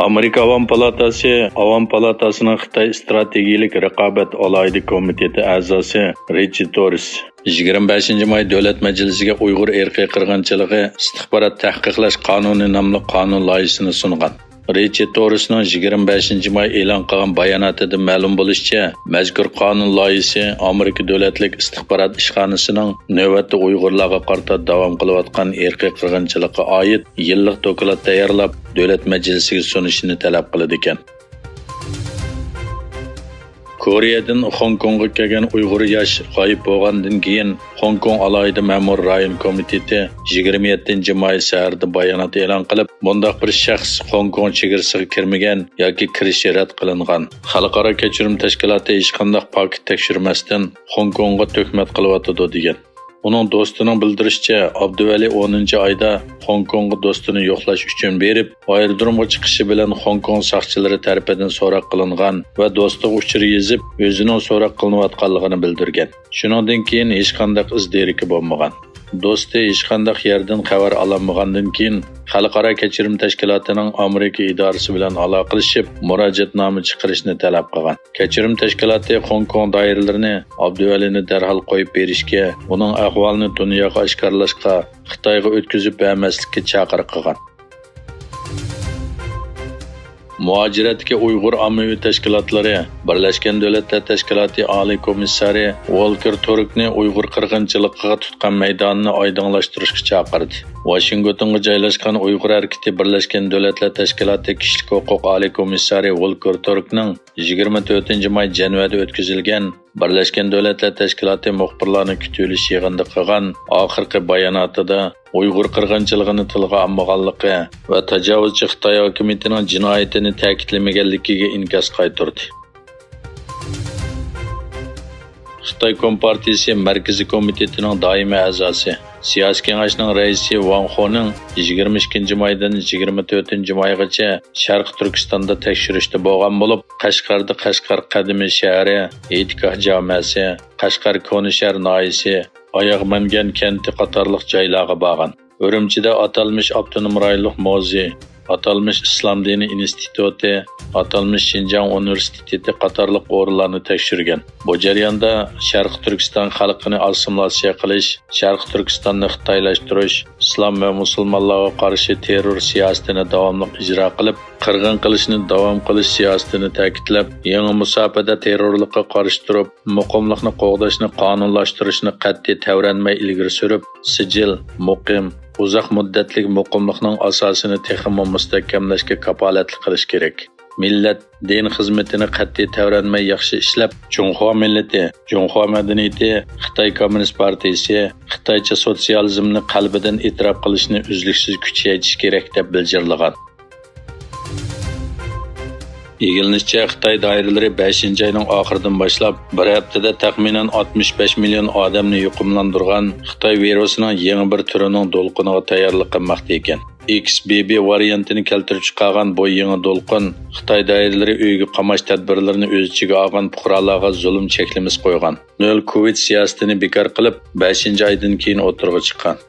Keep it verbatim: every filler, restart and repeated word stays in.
ئامېرىكا ئاۋام پالاتاسى ئاۋام پالاتاسىنىڭ خىتاي ئىستراتېگىيىلىك رىقابەت ئالاھىدە كومىتېتى ئەزاسى رىچارد توررېس يىگىرمە بەشىنچى ماي دۆلەت مەجلىسىگە ئۇيغۇر ئىرقىي قىرغىنچىلىقى ئىستىخبارات تەھقىقلاش قانۇنى ناملىق قانۇن لايىھىسىنى سۇنغان. رىچارد توررېسنىڭ يىگىرمە بەشىنچى ماي ئېلان قىلغان باياناتىدىن مەلۇم بولۇشىچە، مەزكۇر قانۇن لايىھىسى ئامېرىكا دۆلەتلىك ئىستىخبارات ئىشخانىسىنىڭ نۆۋەتتە ئۇيغۇرلارغا قارىتا داۋام قىلىۋاتقان ئىرقىي قىرغىنچىلىققا ئائىت يىللىق دوكلات تەييارلاپ، دۆلەت مەجلىسىگە سۇنۇشىنى تەلەپ قىلىدىكەن. كورېيەدىن خوڭكوڭغا كەلگەن ئۇيغۇر ياش غايىب بولغاندىن كېيىن، خوڭكوڭ ئالاھىدە مەمۇرىي رايون كومىتېتى يىگىرمە يەتتىنچى ماي سەھەردە بايانات ئېلان قىلىپ، بۇنداق بىر شەخس خوڭكوڭ چېگرىسىغا كىرمىگەن ياكى كىرىشى رەت قىلىنغان. خەلقئارا كەچۈرۈم تەشكىلاتى ھېچقانداق پاكىت تەكشۈرمەستىن خوڭكوڭغا تۆھمەت قىلىۋاتىدۇ، دېگەن. ئۇنىڭ دوستىنىڭ بىلدۈرۈشىچە، ئابدۇۋەلى ئونىنچى ئايدا خوڭكوڭغا دوستىنى يوقلاش ئۈچۈن بېرىپ، ئايرودرومغا چىقىشى بىلەن خوڭكوڭ ساقچىلىرى تەرىپىدىن سوراق قىلىنغان ۋە دوستىغا ئۇچۇر يېزىپ، ئۆزىنىڭ سوراق قىلىنىۋاتقانلىقىنى بىلدۈرگەن. شۇنىڭدىن كېيىن ھېچقانداق ئىز دېرىكى بولمىغان. دوستى ھېچقانداق يەردىن خەۋەر ئالالمىغاندىن كېيىن، خەلقئارا كەچۈرۈم تەشكىلاتىنىڭ ئامېرىكا ئىدارىسى بىلەن ئالاقىلىشىپ، مۇراجىئەتنامە چىقىرىشنى تەلەپ قىلغان. كەچۈرۈم تەشكىلاتى خوڭكوڭ دائىرىلىرىنى ئابدۇۋەلىنى دەرھال قويۇپ بېرىشكە، ئۇنىڭ ئەھۋالىنى دۇنياغا ئاشكارىلاشقا، خىتايغا ئۆتكۈزۈپ بەرمەسلىككە چاقىرىق قىلغان. مۇھاجىرەتتىكى ئۇيغۇر ئاممىۋى تەشكىلاتلىرى بىرلەشكەن دۆلەتلەر تەشكىلاتى ئالىي كومىسسارى ۋولكېر تۈركنى ئۇيغۇر قىرغىنچىلىقىغا تۇتقان مەيدانىنى ئايدىڭلاشتۇرۇشقا چاقىردى. ۋاشىنگتونغا جايلاشقان ئۇيغۇر ھەرىكىتى بىرلەشكەن دۆلەتلەر تەشكىلاتى كىشىلىك ھوقۇق ئالىي كومىسسارى ۋولكېر تۈركنىڭ يىگىرمە تۆتىنچى ماي جەنۋەدە ئۆتكۈزۈلگەن بىرلەشكەن دۆلەتلەر تەشكىلاتى مۇخبىرلارنى كۈتۈۋېلىش يىغىنىدا قىلغان ئاخىرقى باياناتىدا ئۇيغۇر قىرغىنچىلىقىنى تىلغا ئالمىغانلىقى ۋە تاجاۋۇزچى خىتاي ھاكىمىيىتىنىڭ جىنايىتىنى تەكىتلىمىگەنلىكىگە ئىنكاس قايتۇردى. خىتاي كومپارتىيىسى مەركىزىي كومىتېتىنىڭ دائىمىي ئەزاسى، سىياسىي كېڭەشنىڭ رەئىسى ۋاڭ خونىڭ يىگىرمە ئىككىنچى مايدىن يىگىرمە تۆتىنچى مايغىچە شەرقىي تۈركىستاندا تەكشۈرۈشتە بولغان بولۇپ، قەشقەردە قەشقەر قەدىمىي شەھىرى، ھېيتگاھ جامەسى، قەشقەر كونا شەھەر ناھىيەسى، ئاياغ مەنگەن كەنتى قاتارلىق جايلارغا بارغان. ئۈرۈمچىدە ئاتالمىش ئاپتونوم رايونلۇق مۇزېي، ئاتالمىش ئىسلام دىنى ئىنستىتۇتى، ئاتالمىش شىنجاڭ ئۇنىۋېرسىتېتى قاتارلىق ئورۇنلارنى تەكشۈرگەن. بۇ جەرياندا شەرقىي تۈركىستان خەلقىنى ئاسسىمىلياتسىيە قىلىش، شەرقىي تۈركىستاننى خىتايلاشتۇرۇش، ئىسلام ۋە مۇسۇلمانلارغا قارشى تېررور سىياسىتىنى داۋاملىق ئىجرا قىلىپ، قىرغىن قىلىشنى داۋام قىلىش سىياسىتىنى تەكىتلەپ، يېڭى مۇساپىدە تېررورلۇققا قارشى تۇرۇپ، مۇقىملىقنى قوغداشنى قانۇنلاشتۇرۇشنى قەتئىي تەۋرەنمەي ئىلگىرى سۈرۈپ، سىجىل، مۇقىم، ئۇزاق مۇددەتلىك مۇقىملىقنىڭ ئاساسىنى تېخىمۇ مۇستەھكەملەشكە كاپالەتلىك قىلىش كېرەك. مىللەت، دىن خىزمىتىنى قەتئىي تەۋرەنمەي ياخشى ئىشلەپ، جۇڭخۇا مىللىتى، جۇڭخۇا مەدەنىيىتى، خىتاي كوممۇنىست پارتىيىسى، خىتايچە سوتسىيالىزمنى قەلبىدىن ئېتىراپ قىلىشنى ئۈزلۈكسىز كۈچەيتىش كېرەك، دەپ بىلجىرلىغان. ئىگىلىنىشىچە، خىتاي دائىرىلىرى بەشىنچى ئاينىڭ ئاخىرىدىن باشلاپ، بىر ھەپتىدە تەخمىنەن ئاتمىش بەش مىليون ئادەمنى يۇقۇملاندۇرغان خىتاي ۋىرۇسىنىڭ يېڭى بىر تۈرىنىڭ دولقۇنىغا تەييارلىق قىلماقتا ئىكەن. ئېكس بى بى ۋارىيانتىنى كەلتۈرۈپ چىقارغان بۇ يېڭى دولقۇن خىتاي دائىرىلىرى ئۆيگە قاماش تەدبىرلىرىنى ئۆز ئىچىگە ئالغان پۇقرالارغا زۇلۇم چەكلىمىسى قويغان، نۆل كوۋىد سىياسىتىنى بىكار قىلىپ، بەشىنچى ئايدىن كېيىن ئوتتۇرىغا چىققان.